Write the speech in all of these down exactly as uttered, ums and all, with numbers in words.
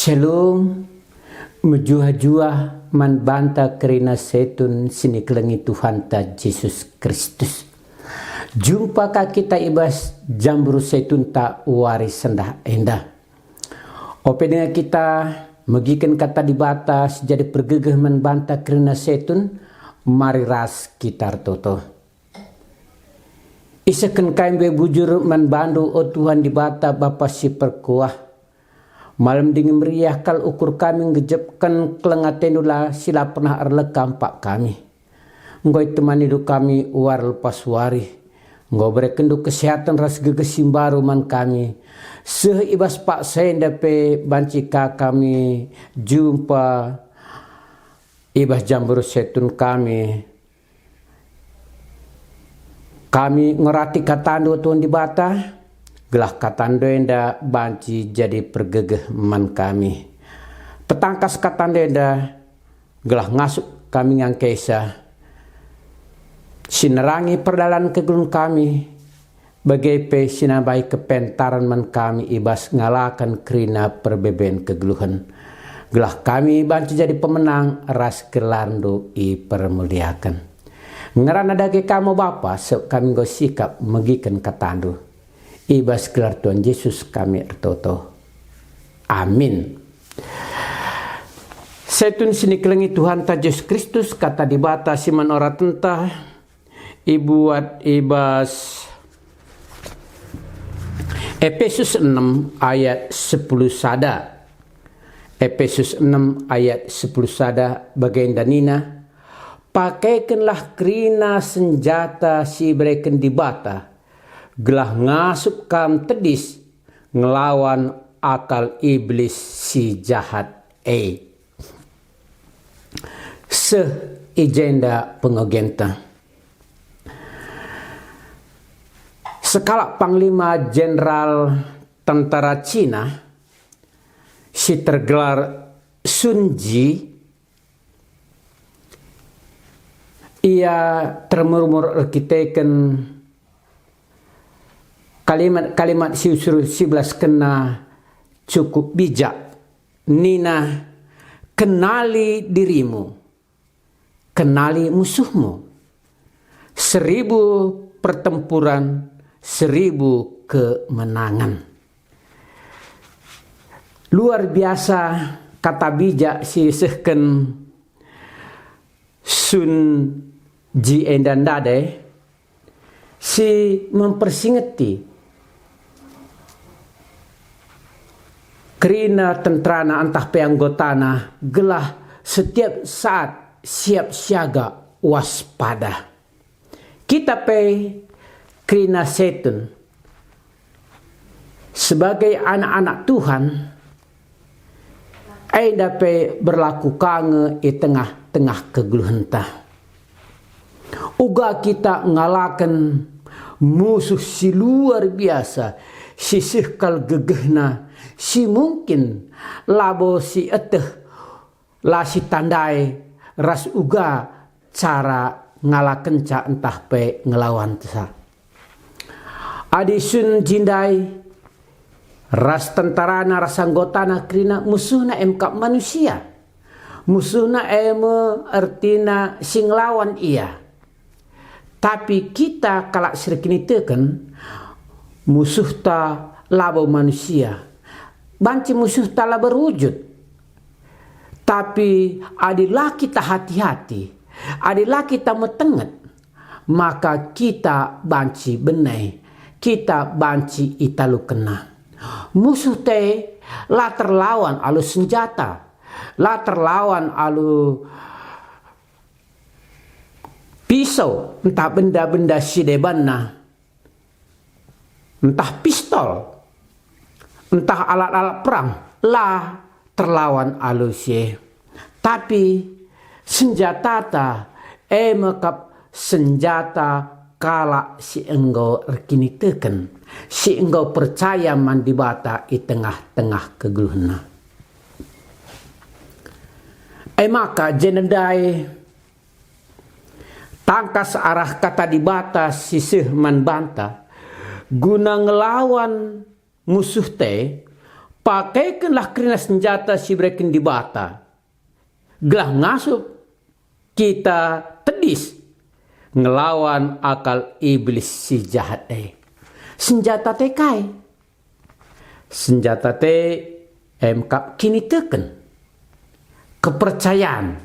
Shalom, mejuah-juah man banta kerina setun si nikelengi Tuhanta Jesus Kristus. Jumpa ka kita i bas jambur setunta wari sendah enda. Ope denga kita megiken kata Dibata si jadi pergegeh man banta kerina setun, mari ras kita ertoto. Isehken kai mbue bujur man baNdu, o Tuhan Dibata, Bapa si perkuah. Malem dingen meriah kal ukur kami ngejepken keleng ateNdu la si la pernah erleka empak kami. Enggo itemanindu kami wari lepas wari. Enggo berekenNdu kesehaten ras gegeh si mbaru man kami. Seh i bas paksa enda pe banci ka kami jumpa i bas jambur setun kami. Kami ngerati kataNdu, Tuhan Dibata, gelah kataNdu enda banci jadi pergegeh man kami. Petangkas kataNdu enda gelah ngasup kami ngangkesa, si nerangi perdalan kegeluhen kami, bage pe si nambahi kepentaren man kami i bas ngalaken kerina perbeben kegeluhen, gelah kami banci jadi pemenang ras gelarNdu ipermuliaken. Ngerana dage Kam, o Bapa, seh kami enggo sikap megiken kataNdu. I bas gelar Tuhan Jesus kami ertoto. Amin. Setun si nikelengi Tuhanta Jesus Kristus, kata Dibata si man oratenta ibuat i bas Epesus enem ayat sepuluh sada. Epesus enem ayat sepuluh sada bagenda nina, "Pakekenlah kerina senjata si ibereken Dibata, gelah ngasup kam tedis ngelawan akal Iblis si jahat e." Seh i jenda pengogenta. Sekalak Panglima Jenderal tentara Cina si tergelar Sun Ji, ia termurmur erkiteken kalimat-kalimat si usur sibelaskenna cukup bijak. Nina, "Kenali dirimu, kenali musuhmu. Seribu pertempuran, seribu kemenangan." Luar biasa kata bijak si isehken Sun Ji enda ndai, si mempersingeti kerina tenterana ntah pe anggotana gelah setiap saat siap siaga, waspada. Kita pe kerina setun sebagai anak-anak Tuhan, enda pe berlaku ka nge i tengah-tengah kegeluhenta. Uga kita ngalaken musuh si luar biasa, si seh kal gegehna, si mungkin labo sieteh, la sitandai ras uga cara ngalakenca ntah pe ngelawanca. Adi Sun Ji ndai ras tentarana ras anggotana kerina, musuhna e me kap manusia. Musuhna e me ertina si ngelawan ia. Tapi kita kalak si erkiniteken, musuhta labo manusia. Banci musuhta la berwujud. Tapi adi la kita hati-hati, adi la kita metenget, maka kita banci bene, kita banci italukenna. Musuh te la terlawan alu senjata, la terlawan alu pisau ntah benda-benda si debanna, ntah pistol, ntah alat-alat perang, la terlawan alu si e. Tapi senjatata e me kap senjata kalak si enggo erkiniteken, si enggo percaya man Dibata i tengah-tengah kegeluhenna. E maka, jenda ndai tangkas arah kata Dibata si seh man banta, guna ngelawan musuh te, Pakaikenlah kerina senjata si ibereken Dibata, gelah ngasup kita tedis ngelawan akal Iblis si jahat e. Senjata te kai? Senjata te emkap kiniteken, kepercayan,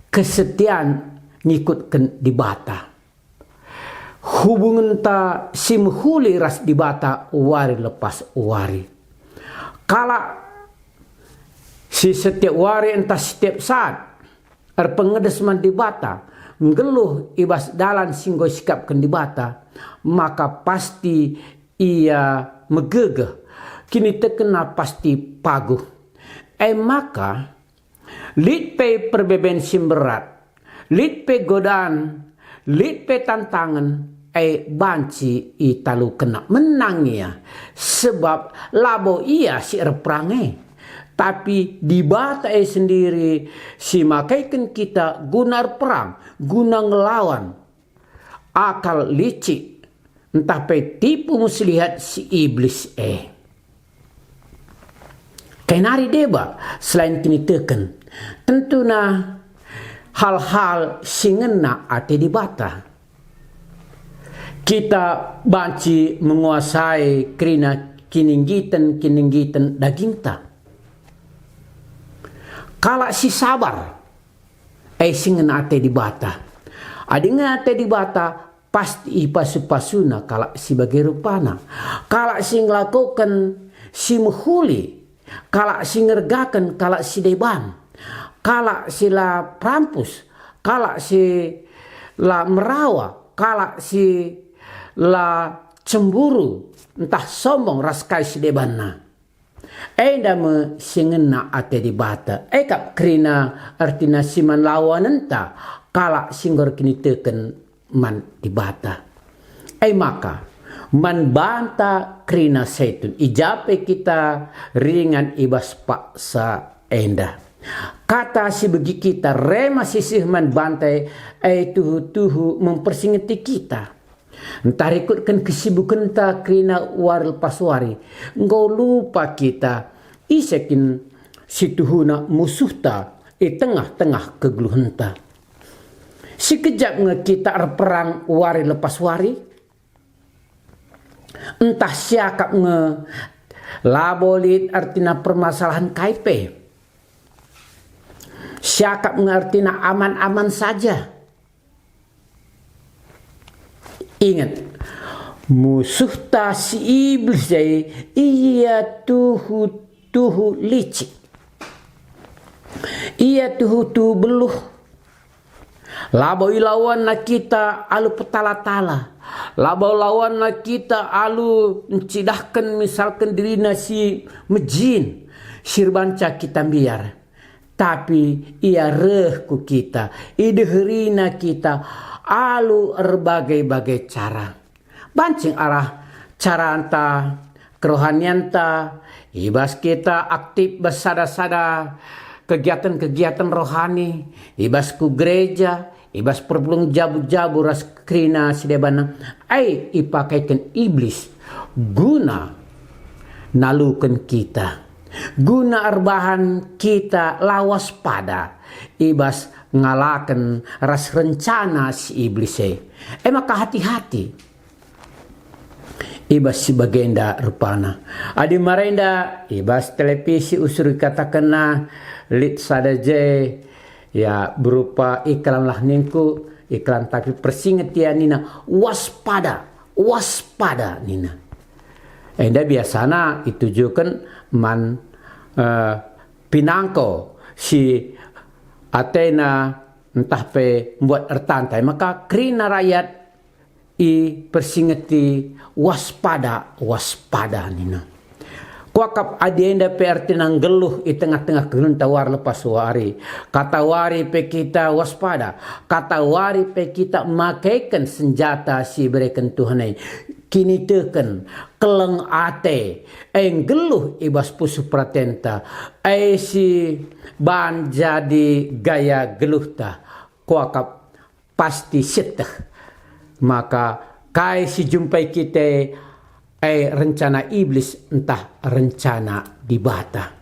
kesetian ngikutken Dibata. Hubungenta si mehuli ras Dibata wari lepas wari. Kalak si setiap wari ntah setiap saat erpengedes man Dibata, nggeluh i bas dalan si enggo isikapken Dibata, maka pasti ia megegeh, kinitekenna pasti paguh. E maka, lit pe perbeben si mberat, lit pe godaan, lit pe tantangen, e banci italukenna. Menang ia, sebab labo ia si erperang e, tapi Dibata e sendiri si makaiken kita guna erperang, guna ngelawan akal licik, ntah pe tipu muslihat si Iblis e. Kai nari deba selain kiniteken, tentuna hal-hal si ngena ate Dibata. Kita banci menguasai kerina kininggiten-kininggiten daginta. Kalak si sabar, e si ngena ate Dibata. Adi ngena ate Dibata, pasti ipasu-pasuna kalak si bage rupana. Kalak si ngelakoken si mehuli, kalak si ngergaken kalak si deban, kalak si la perampus, kalak si la merawa, kalak si la cemburu ntah sombong ras kai si debanna. Enda me si ngena ate Dibata. E kap kerina ertina si man lawanenta kalak si enggo erkiniteken man Dibata. E maka, man banta kerina Setun, i ja pe kita ringan i bas paksa enda. Kata si begi kita rema si seh man banta e tuhu-tuhu mempersingeti kita. Ntah rikutken kesibukenta kerina wari lepas wari, enggo lupa kita ise kin si tuhuna musuhta i tengah-tengah kegeluhenta. Sikejap nge kita erperang wari lepas wari, ntah siakap nge labo lit ertina permasalahen kai pe. Siakap nge ertina aman-aman saja. Inget, musuhta si Iblis e, ia tuhu-tuhu licik. Ia tuhu-tuhu beluh. Labo ilawanna kita alu petala-tala. Labo lawanna kita alu ncidahken misalken dirina si mejin, si erbanca kita mbiar. Tapi ia reh ku kita, ideherina kita alu erbage-bage cara. Banci arah caranta, kerohanianta, i bas kita aktif bas sada-sada kegiatan-kegiatan rohani, i bas ku gereja, i bas perpulungen jabu-jabu ras kerina si debanna, ai ipakaiken Iblis guna naluken kita, guna erbahan kita la waspada i bas ngalaken ras rencana si Iblis e. E maka hati-hati i bas si bagenda rupana. Adi marenda i bas televisi usur ikatakenna lit sada je, ya, berupa iklan lah ningku, iklan tapi persingeti ia nina, "Waspada, waspada," nina. Enda biasana itujuken man, eh, pinangko si atena ntah pe mbuat ertanta. Maka kerina rakyat ipersingeti, "Waspada, waspada," nina. Kuakap adi enda pe ertina nggeluh i tengah-tengah kegeluhenta wari lepas wari. Kata wari pe kita waspada, kata wari pe kita makeken senjata si ibereken Tuhan e. Kiniteken, keleng ate, e nggeluh i bas pusuh peratenta, e si ban jadi gaya geluhta. Kuakap pasti sieteh. Maka kai si jumpai kita, e rencana Iblis ntah rencana Dibata.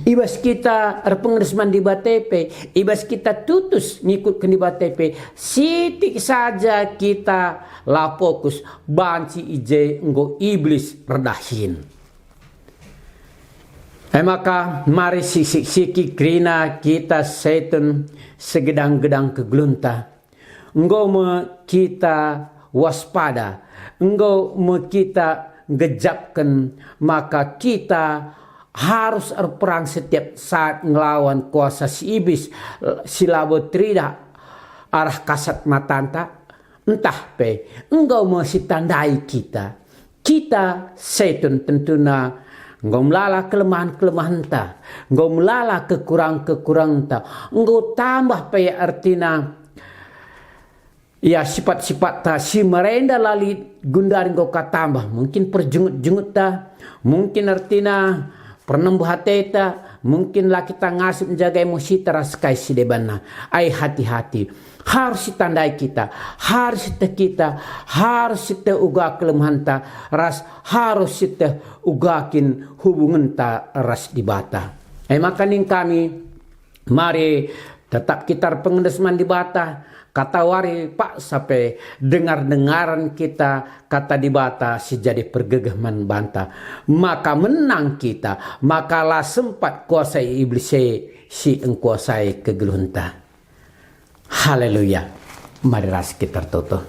I bas kita erpengendes man Dibata pe, i bas kita tutus ngikutken Dibata pe, sitik saja kita la fokus, banci i je enggo Iblis erdahin. E maka, mari sikit-sikit kerina kita setun segedang-gedang kegeluhenta. Enggo me kita waspada, enggo me kita ngejapken maka kita harus erperang setiap saat ngelawan kuasa si iblis, si labo teridah arah kasat matanta, ntah pe enggo me sitandai kita. Kita setun tentuna enggo melala kelemahen-kelemahenta, enggo melala kekurangen-kekurangenta, enggo tambah pe ertina, ya, sifat-sifatta si merenda la lit gundari enggo ka tambah, mungkin perjengut-jengutta, mungkin ertina pernembuh ateta, mungkin la kita ngasup njaga emosita ras kai si debanna. Ai hati-hati, harus sitandai kita, harus sieteh kita, harus sieteh uga kelemahenta, ras harus sieteh uga kin hubungenta ras Dibata. E maka ning kami, mari tetap kita erpengendes man Dibata, katawari paksa pe dengar-dengaren kita kata Dibata si jadi pergegeh man banta. Maka menang kita, maka la sempat kuasa iblis e si engkuasai kegeluhenta. Haleluya. Mari ras kita ertoto.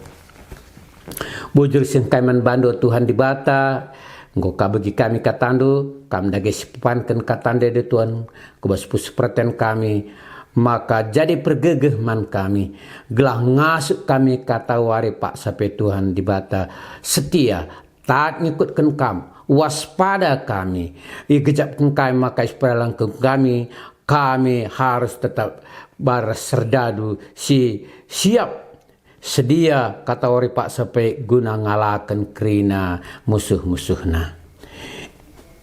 Bujur si engkai man bandu, Tuhan Dibata, enggo ka begi kami katandu, kam dage si pepanken katanda enda, Tuhan, ku bas pusuh peraten kami, maka jadi pergegeh man kami, gelah ngasup kami katawari paksa pe, Tuhan Dibata, setia, taat ngikutken kam, waspada kami, igejapken kami maka ipedalanken kami, kami harus tetap ras serdadu si siap sedia katawari paksa pe guna ngalaken kerina musuh-musuhna.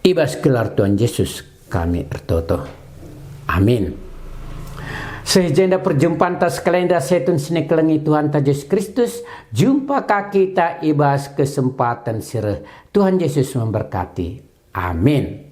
I bas gelar Tuhan Jesus kami ertoto. Amin. Seh jenda perjumpanta sekalenda setun si nikelengi Tuhanta Jesus Kristus, jumpa ka kita i bas kesempaten si reh. Tuhan Jesus memberkati. Amin.